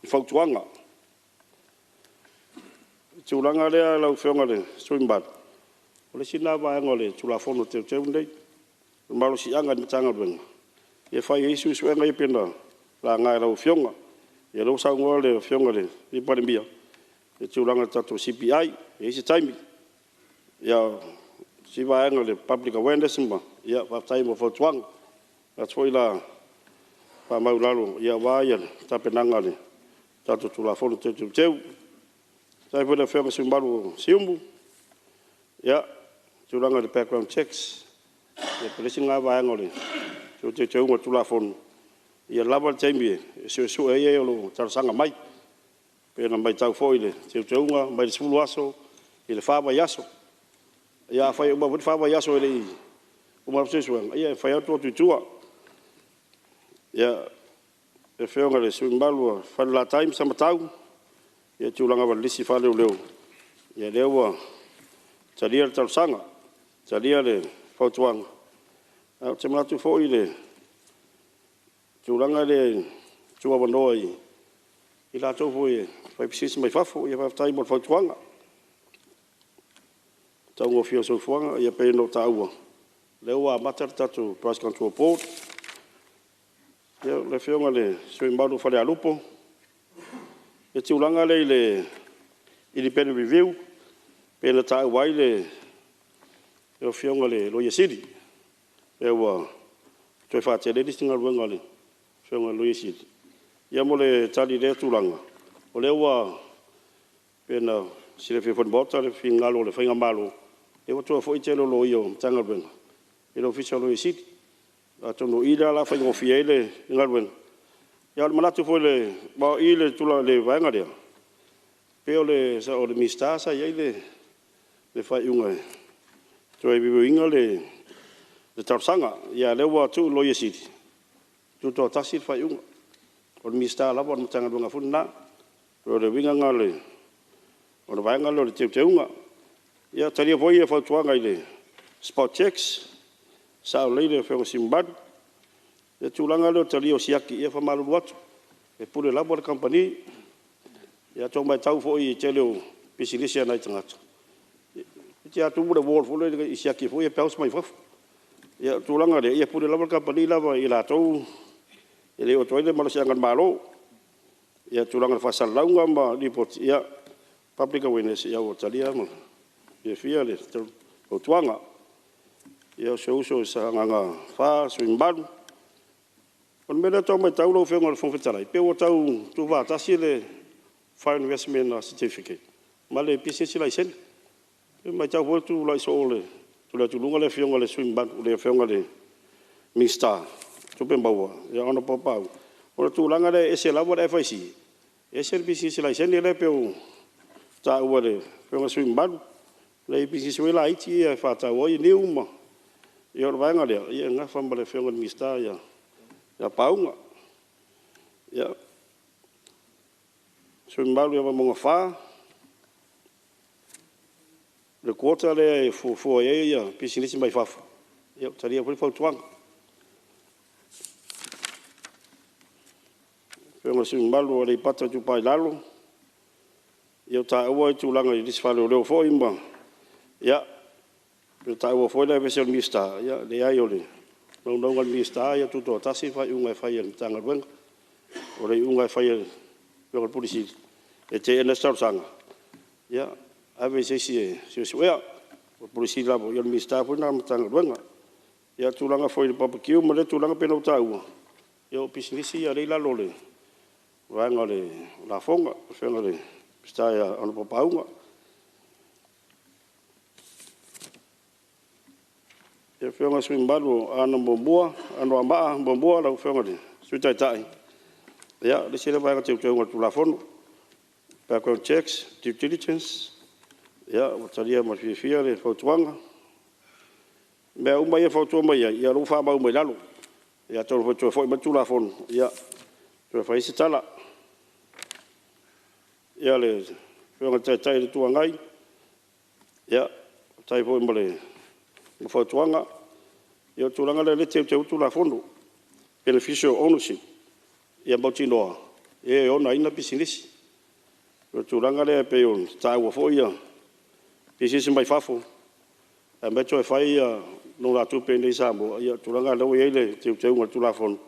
fautuaga. O le tulaga lea lau Afioga i le sui usufono mamalu, o le isi lena vaega o le Tulafono Teuteu lenei, o le malosiaga i le Matagaluega e fai ai suesuega ia pei ona laga e lau Afioga. Ia o lea ua saunoa le Afioga i le Palemia i le tulaga i le tatou CPI, e i ai se taimi. Ia, o le isi vaega o le public awareness, ia faafetai mo fautuaga. E manatu foi o le a faamau i lalo aua le tapenaga o le tatou Tulafono Toe Teuteu. Faafetai foi i le Afioga i le sui usufono mamalu mo Siumu, i le tulaga i le background checks, ia po o le isi lena vaega o le toe teuteuga o le Tulafono, ia lava le taimi e suesue ai e o lo o talosaga mai. E pei ona matau foi i le teuteuga mai le 10 aso i le 4 vaiaso. Ia afai e uma foi le 4 vaiaso e le i uma atu se suesuega, ia e mafai lava ona tuu atu i tua. Le Afioga i le sui usufono mamalu o Falelatai ma Samatau i le tulaga o le lisi faaleoleo, ia lea ua talia le talosaga, talia le fautuaga. Ae ou te manatu foi i le tulaga lea e tuuavanoa i latou foi e faipisinisi mai fafo. Faafetai mo le fautuaga. Le taugofie o le soifuaga, ia pei ona ou taua, o lea ua amata le tatou Price Control Board. Ia, le Afioga i le sui usufono mamalu mo Falealupo, i le tulaga lea i le independent review pei ona taua ai le Afioga i le Loia Sili, pei ua toe faatele ai le isi galuega a le Afioga i le Loia Sili. Ia mo le tali i lea tulaga, o lea ua pei ona silafia foi e le Maota le finagalo o le faigamalo, lea ua toe foi le tele o loia o Matagaluega i le Ofisa o le Loia Sili. Atonu o i lea o le a faigofie ai le galuega. A o le manatu foi aua o i i le vaega lea, pei o le Minisita sa i ai le faaiuga e toe review ina le talosaga, a o lea ua tuu i le Loia Sili, tutoatasi le faaiuga, o le Minisita lava, o le Matagaluega foi lena. O le uiga lena o le vaega lea o le teuteuga. Ia, talia foi fautuaga i le spot checks, e sao lelei le Afioga i le sui usufono mamalu. O le tulaga lea o le talia o siaki, ia e faamalulu atu, e pule lava le kamupani. Ia a outou matau foi i le tele o pisinisi a nai tagata, toeitiiti lava tumu le wall foi lele i siaki foi ia e bounce mai fafo. Ia o le tulaga lea, ia e pule lava le kamupani i latou, e le oo atu i ai le malosiaga o le Malo. Ia le tulaga o faasalalauga ma lipoti, ia, public awareness, ia ua talia ma le fiafia le fautuaga. Ia, o si ou uso i Sagaga 4 le sui usufono mamalu, o le mea lea e tau matau lau Afioga i le Fofoga Fetalai, pei ua tau tuufaatasi le Foreign Investment Certificate ma le Pisinisi Laisene. E matau foi ua tulai soo, tulai atu i luga le Afioga i le sui usufono mamalu, le Afioga i le Minisita o Tupe Maua ia Honourable Papaaui, o le tulaga lea e ese lava le FIC ese le pisinisi laisene lea e pei ona taua e le Afioga i le sui usufono mamalu. Nai pisinisi foi laiti ia e faatau ai niu ma… Ia o le vaega lea e nafa ma le Afioga i le Minisita ia Pauga. Ia, le sui usufono mamalu ia Vaimauga 4, le quota lea e fuafua i ai pisinisi mai fafo, ia ua talia foi le fautuaga. Le Afioga i le sui usufono mamalu mo Aleipata Itupa i Lalo, ia ua taua le tulaga i lisi faaleoleo foi ma… Ia, ua taua foi le aveese o le Minisita, ia leai o le naunauga o le Minisita ia tutoatasi le faaiuga e fai a le Matagaluega. O le iuga e fai e le Afioga i le Ofisa Sili e teena se talosaga, ia ave i se isi e suesuea. O le Pule Sili lava, o le Minisita foi lena o le Matagaluega. Ia, o le tulaga foi i le barbecue ma lea tulaga pei ona ou taua, ia o pisinisi ia lea e i lalo o le vaega o le Lafoga lau Afioga i le Minisita ia Honourable Pauga. Le Afioga i le sui usufono mamalu o Anoamaa 1 lau Afioga i le Sui Taitai, ia, o le isi lea vaega teuteuga o le Tulafono, background checks, due diligence, ia ua talia ma le fiafia le fautuaga. O mea uma ia e fautua mai ai, ia o lea ua faamau uma i lalo. Ia atonu foi e toe foi mai le Tulafono toe fai ai se tala. Ia, le Afioga i le Taitai o le Itu Agai, ia, faafetai foi mo le fautuaga. Ia o le tulaga lea o lea e teuteu ai le Tulafono, beneficial ownership, ia mautinoa e ona ai pisinisi. O le tulaga lea pei ona taua foi pisinisi mai fafo e aumai toe fai nonogatupe i inei i Samoa, ia o le tulaga lena lea ua i ai le teuteuga o le Tulafono, e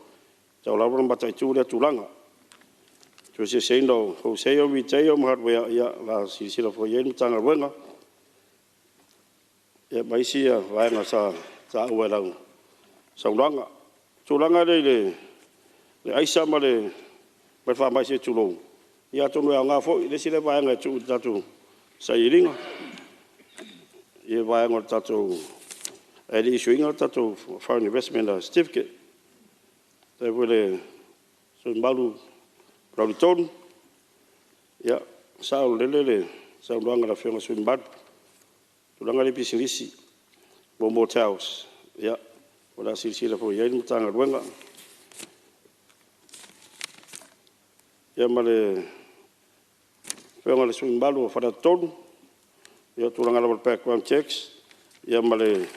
tatau lava ona mataitu lea tulaga. Le toe eseeseina o wholesale, retail ma hardware, ia o le a silasila foi i ai le Matagaluega, ia ma isi vaega sa taua i lau saunoaga. O le tulaga lea i le aisa ma le faamai se i tulou, ia atonu e aoga foi le isi lea vaega e tuu i le tatou sailiiliga i le vaega o le tatou ae le i issue ina le tatou Foreign Investment Certificate. Faafetai foi i le sui usufono mamalu mo Palauli 3, ia, e saolele le saunoaga a le Afioga i le sui usufono mamalu i le tulaga lea i pisinisi mo motels, ia, o le a silasila foi i ai le Matagaluega. Ma le Afioga i le sui usufono mamalu o Faleata 3, i le tulaga lava o le background checks ma le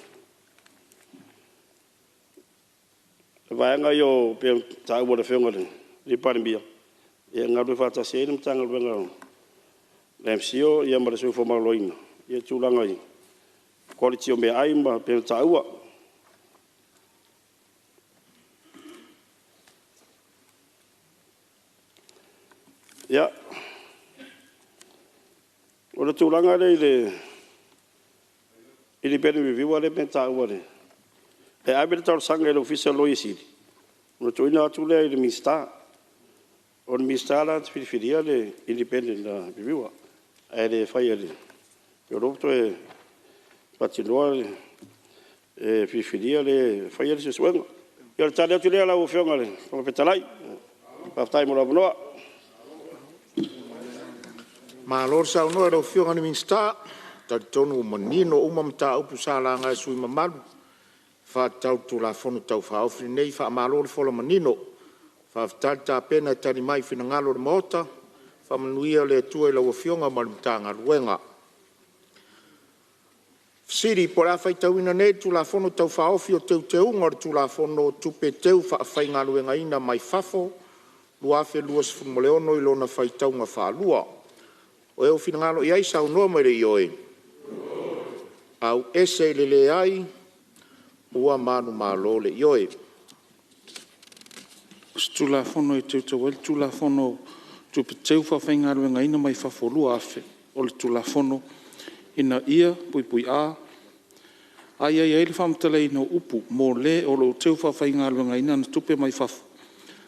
vaega lea e pei ona taua e le Afioga i le Palemia, e galulue faatasi ai le Matagaluega o le MCIL ma le Soifua Maloloina i le tulaga i le quality o meaai e pei ona taua. Ia, o le tulaga lea i le independent reviewer lea pei ona taua, e ave le talosaga i le Ofisa o le Loia Sili ona tuuina atu lea i le Minisita. O le Minisita la na te filifilia le independent reviewer, ae le faia e le… O lea ua toe faatinoa le filifilia le e faia le suesuega. Ia o le tali atu lea lau Afioga i le Fofoga Fetalai. Faafetai mo lou avanoa. Malo saunoa i lau Afioga i le Minisita. E talitonu ua manino uma mataupu sa laga e sui usufono mamalu e faatatau i le Tulafono Tau Faaofi lenei. Faamalo le fola manino, faafetai le tapena e tali mai i finagalo o le Maota. Faamanuia le Atua i lau Afioga ma le Matagaluega. Po o le a faitauina nei le Tulafono Tau Faaofi o Teuteuga o le Tulafono o Tupe Teufaafaigaluegaina mai Fafo 2026 i lona faitauga faalua. O e ua finagalo i ai saunoa mai i le ioe, aumai le Ioe. Tulafono e Teuteu ai le Tulafono o Tupe Teufaafaigaluegaina mai Fafo 2000 o le Tulafono, Ina ia: (a). Aiaia ai le faamatalaina o upu “mo le o lo o teu faafaigaluegaina ana tupe mai fafo”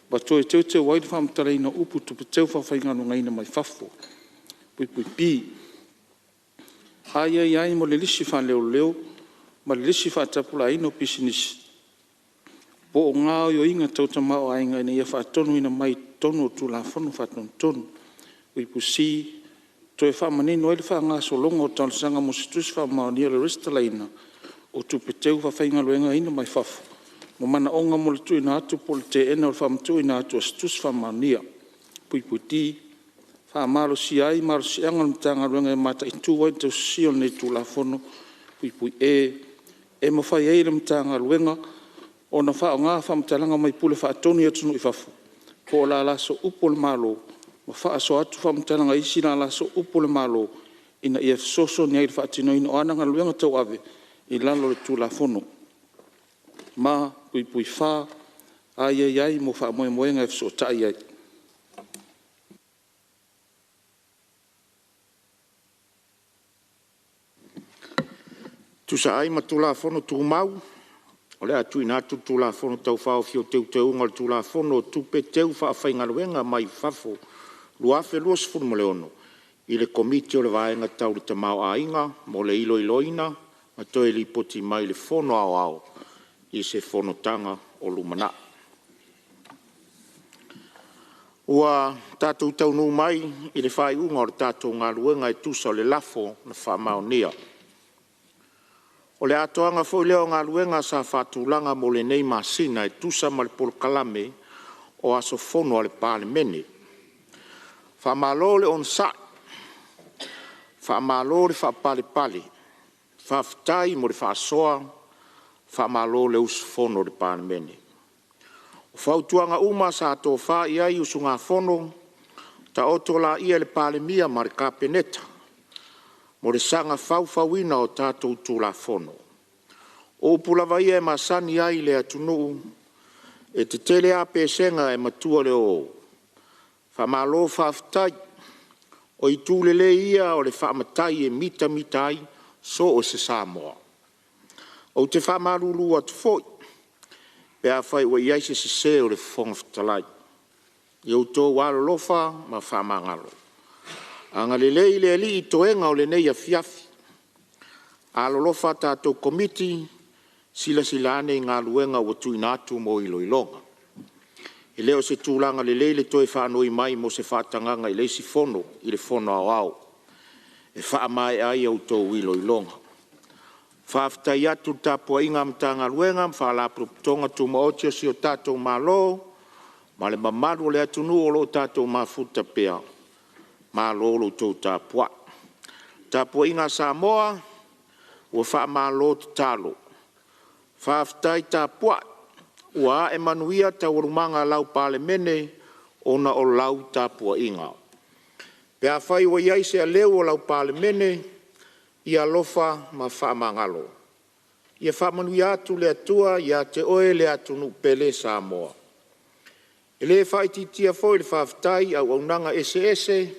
ma toe teuteu ai le faamatalaina o upu “tupe teufaafaigaluegaina mai fafo”. (b). Aiaia ai mo le lisi faaleoleo ma le lisi faatapulaaina o pisinisi, po o gaoioiga tau tamaoaiga ina ia faatonuina mai i totonu o Tulafono Faatonutonu. (c). Toe faamanino ai le faagasologa o talosaga mo se Tusi Faamaonia o le resitalaina o tupe teufaafaigaluegaina mai fafo ma manaoga mo le tuuina atu po o le teena o le faamatuuina atu o se Tusi Faamaonia. (d). Faamalosia ai malosiaga o le Matagaluega e mataitu ai le tausisia o lenei Tulafono. (e). E mafai ai e le Matagaluega ona faaaoga faamatalaga mai Pule Faatonu i atunuu i fafo po o lala sooupu a le Malo ma faasoa atu faamatalaga i isi lala sooupu a le Malo ina ia fesoasoani ai i le faatinoina o ana galuega tauave i lalo o le Tulafono, ma (4). Aiaia ai mo faamoemoega e fesootai ai. E tusa ai ma Tulafono Tumau, o le a tuuina atu le Tulafono Tau Faaofi o Teuteuga o le Tulafono o Tupe Teufaafaigaluega mai Fafo 2026 i le Komiti o le Vaega Tau le Tamaoaiga mo le iloiloina ma toe lipoti mai i le Fono Aoao i se fonotaga o lumanai. Ua tatou taunuu mai i le faaiuga o le tatou galuega e tusa o le lafo na faamaonia. O le atoaga foi lea o galuega sa faatulaga mo lenei masina e tusa ma le polokalame o aso Fono a le Palemene. Faamalo le onosai, faamalo le faapalepale, faafetai mo le faasoa, faamalo le usufono i le Palemene. O fautuaga uma sa tofa i ai usugafono, taoto laia i le Palemia ma le Kapeneta mo le saga faufauina o tatou Tulafono. O upu lava ia e masani ai le atunuu, e tetele a Pesega ae matua le oo. Faamalo faafetai. O itu lelei ia o le faamatai e mitamita ai so o se Samoa. Ou te faamalulu atu foi pe afai ua i ai se sese o le Fofoga Fetalai, ia outou alolofa ma faamagalo. Agalelei le Alii i toega o lenei afiafi. Alolofa a tatou Komiti, silasila ane i galuega ua tuuina atu mo iloiloga. E le o se tulaga lelei le toe faanoi mai mo se faatagaga i le isi Fono i le Fono Aoao e faamaea ai a outou iloiloga. Faafetai atu i le tapuaiga a Matagaluega ma Faalapotopotoga Tumaoti a si o tatou Malo, ma le mamalu o le atunuu o lo o tatou mafuta pea, malo lo outou tapuai. Le tapuaiga a Samoa, ua faamalo tatalo, faafetai tapuai, ua ae manuia taualumaga a lau Palemene ona o lau tapuaiga. Pe afai ua i ai se aleu o lau Palemene, ia alofa ma faamagalo. Ia faamanuia atu le Atua ia te oe le atunuu pele Samoa. E le faaitiitia foi le faafetai i auaunaga eseese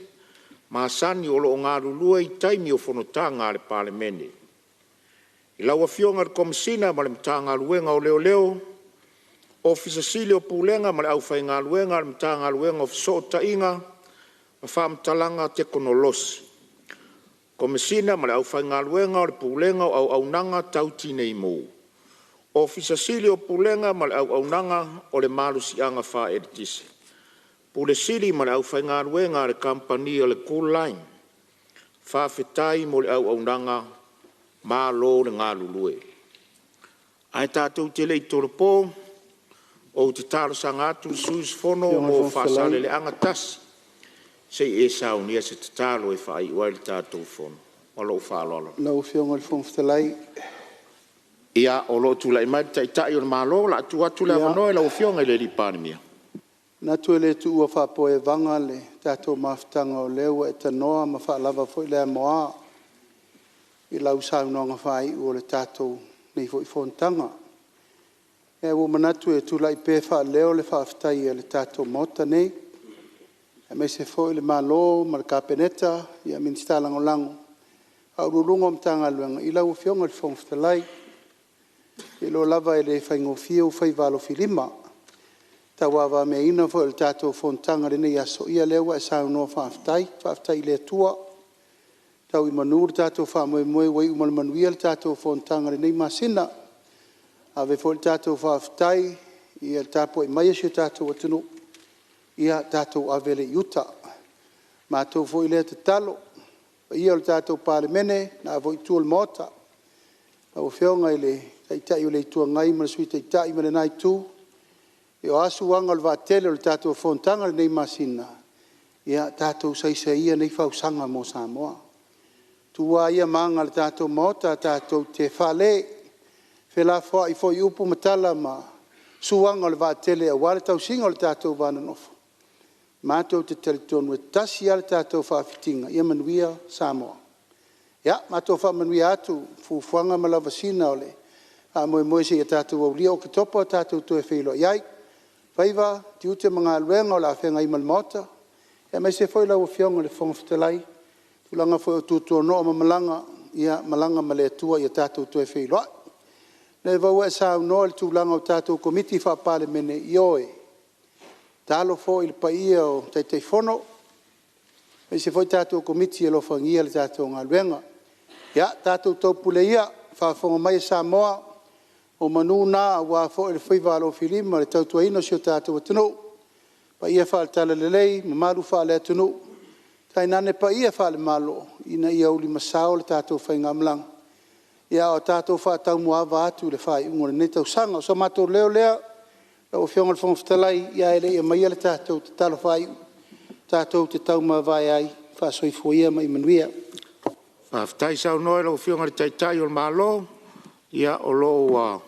masani o lo o galulue i taimi o fonotaga a le Palemene. I lau Afioga i le Komesina ma le Matagaluega o Leoleo, Ofisa Sili o Pulega ma le aufaigaluega a le Matagaluega o Fesootaiga ma Faamatalaga Tekonolosi, Komesina ma le aufaigaluega o le Pulega o Auaunaga Tau Tinei Mu, Ofisa Sili o Pulega ma le auaunaga o le Malosiaga Faaeletise, Ofisa Sili ma le aufaigaluega a le Kamupani a le Kooline, faafetai mo le auaunaga, malo le galulue. Ae tatou te le i tolopo, ou te talosaga atu i le sui usufono Lau Afioga i le mo Fofoga Fetalai… Faasaleleaga 1 se i e saunia se tatalo e faaiu ai le tatou fono. Ma lou faaaloalo. Lau Afioga i le Fofoga Fetalai… Ia, o lo o tulai mai le Taitai o le Malo, o le a tuu atu le avanoa i lau Afioga i le Palemia. E manatu e le tuua faapoe vaga le tatou mafutaga o lea ua e tanoa ma faalava foi le amoa i lau saunoaga faaiu o lenei foi fonotaga. Ae ua ou manatu e tulai pea e faaleo le faafetai a le tatou Maota nei, aemaise foi le Malo ma le Kapeneta, Minisita Lagolago, Ofisa Sili o Pulega o Matagaluega i lau Afioga i le Fofoga Fetalai. Ou te iloa lava e le faigofie ou faiva alofilima i le tauavameaina foi o le tatou fonotaga i lenei aso, ia o lea ua e saunoa faafetai, faafetai i le Atua ua tau i manu le tatou faamoemoe ua iu ma le manuia le tatou fonotaga i lenei masina. E ave foi le tatou faafetai i le tapuai mai a si o tatou atunuu, ia tatou ave lea i uta. O le matou foi lea tatalo. Le paia o le tatou Palemene, lena foi itu o le Maota, lau Afioga i le Taitai o le Itu Agai ma le Sui Taitai ma lena itu, o a suaga o le vaatele o le tatou fonotaga i lenei masina, ia tatou saisai ia nei fausaga mo Samoa. O tu lava ia ma aga a le tatou Maota tatou te fale, felafoai foi i upu ma tala ma suaga o le vaatele aua le tausiga o le tatou va nonofo, matou te talitonu e tasi lava le tatou faafitiga, ia manuia Samoa. Ia matou faamanuia atu i fuafuaga ma lavasiga o le faamoemoe seia tatou aulia Oketopa tatou toe feiloai ai. Faiva, tiute ma galuega o le a feagai ma le Maota, aemaise foi lau Afioga i le Fofoga Fetalai, tulaga foi o tuatuano'a ma malaga, ia malaga ma le Atua ia tatou toe feiloai. O lea ua e saunoa i le tulaga o tatou Komiti Faa-Palemene, ioe, tatalo foi i le paia o Taitaifono aemaise foi tatou Komiti ia alofagia le tatou galuega. Ia tatou taupule ia, faafofoga mai a Samoa, o manu na aua foi le faiva alofilima i le tautuaina o si o tatou atunuu, paia faale-Talalelei, mamalu faale-atunuu, tainane paia faale-Malo ina ia ulimasao le tatou faigamalaga a o tatou faataumuaava atu i le faaiuga o lenei tausaga. O so matou leo lea lau Afioga i le Fofoga Fetalai, ae le i aumaia le tatou tatalo faaiu, tatou te taumavae ai, faa-soifua ia ma ia manuia. Faafetai saunoa i lau Afioga i le Taitai o le Malo, o lo o ua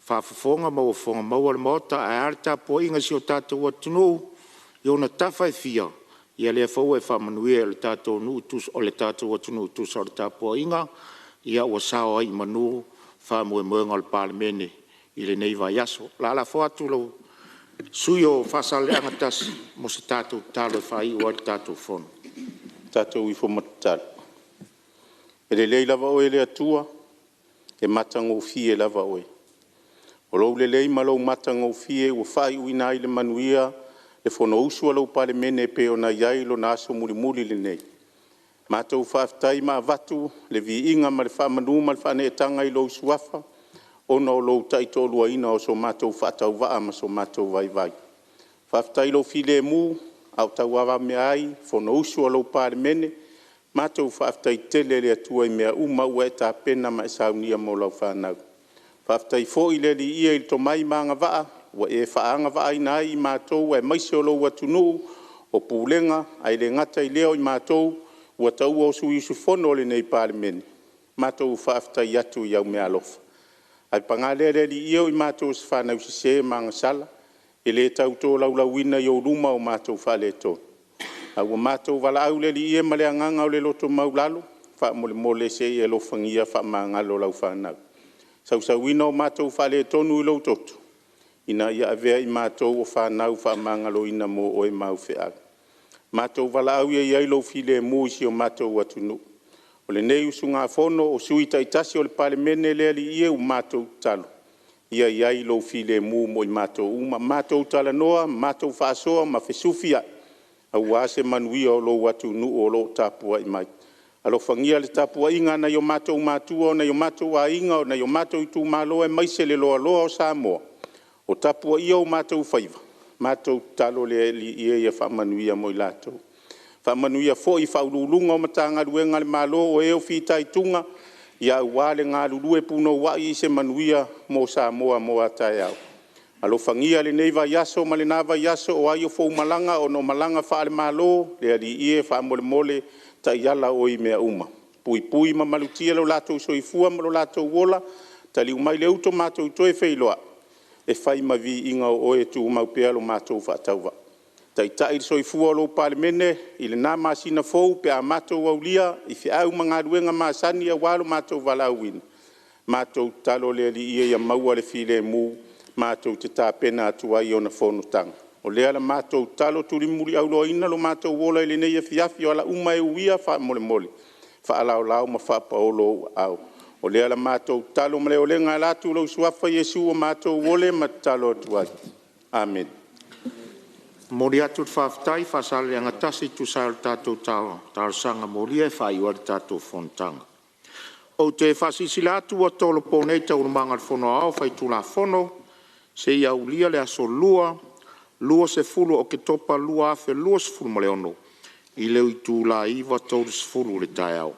faafofoga ma ua fofoga maua le Maota, ae a le tapuaiga a si o tatou atunuu i ona tafa e fia, ia o lea foi ua e faamanuia i le tatou atunuu e tusa o le tapuaiga, ua sao ai i manu faamoemoega o le Palemene i lenei vaiaso. O le a lafo atu i le sui usufono mo Faasaleleaga 1 mo se tatou tatalo e faaiu ai le tatou fono. Tatou ifo ma tatalo. E lelei lava oe le Atua, e matagofie lava oe. O lou lelei ma lou matagofie ua faaiuina ai i le manuia le fonousu a lau Palemene e pei ona i ai lona aso mulimuli lenei. Matou faafetai ma avatu le viiga ma le faamanu ma le faaneetaga i lou suafa ona o lou taitoaluaina o so matou faatauvaa ma so matou vaivai. Faafetai i lou filemu a o tauavamea ai le fonousu a lau Palemene. Matou faafetai tele i le Atua i mea uma ua e tapena ma e saunia mo lau fanau. Faafetai foi le alii i le tomai ma agavaa ua e faaagavaaina ai i matou aemaise o lou atunuu o pulega, ae le gata i lea o i matou ua taua o sui usufono o lenei Palemene, matou faafetai atu i au meaalofa. Ae paga lea le Alii e, o i matou o se fanau sese ma agasala, e le tau tolaulauina i ou luma o matou faaletonu. Ae ua matou valaau le Alii e ma le agaga o le loto maualalo, faamolemole se i e alofagia faamagalo lau fanau. Sausuina o matou faaletonu i lou toto, ina ia avea i matou o fanau faamagaloina mo oe ma au feau. Matou valaau ia i ai lou filemu i si o matou atunuu. O lenei usugafono o sui usufono taitasi o le Palemene, le Alii e, ua matou tatalo, ia i ai lou filemu mo i matou uma. Matou talanoa, matou faasoa ma fesufiai aua se manuia o lou atunuu o lo o tapuai mai. Alofagia le tapuaiga a nai o matou matua, o nai o matou aiga, o nai o matou itumalo aemaise le loaloa o Samoa o tapuaia o matou faiva. Matou tatalo le Alii e ia faamanuia mo i latou. Faamanuia foi i Ofisa Sili o Pulega o Matagaluega a le Malo o e fitaituga aua le galulue punouai i se manuia mo Samoa mo a taeao. Alofagia lenei vaiaso ma lena vaiaso, o ai o foumalaga ona o malaga faale-Malo, le Alii e, faamolemole taiala oe i mea uma, puipui ma malutia lo latou soifua ma lo latou ola, taliu mai le uto matou toe feiloai e fai ma viiga o oe e tumau pea lo matou faatauvaa. Taitai le soifua o lou Palemene i lena masina fou pe a matou aulia i feau ma galuega masani aua lo matou valaauina, matou tatalo le Alii e ia maua le filemu matou te tapena atu ai i ona fonotaga. O lea la matou tatalo, tulimuliauloaina lo matou ola i lenei afiafi, o ala uma e uia faamolemole, faalaolao ma faapaolo ou aao. O lea la matou tatalo ma le olega e ala atu i lou suafa Iesu ua matou ole ma tatalo atu ai. Amene. E momoli atu le faafetai Faasaleleaga 1 e tusa ai o le tatou talosaga molia e faaiu ai le tatou fonotaga. Ou te faasilasila atu ua tolopo nei Taualumaga a le Fono Aoao Faitulafono seia aulia le aso Lua, 20 o Oketopa 2026 i le itula e 9:30 i le taeao.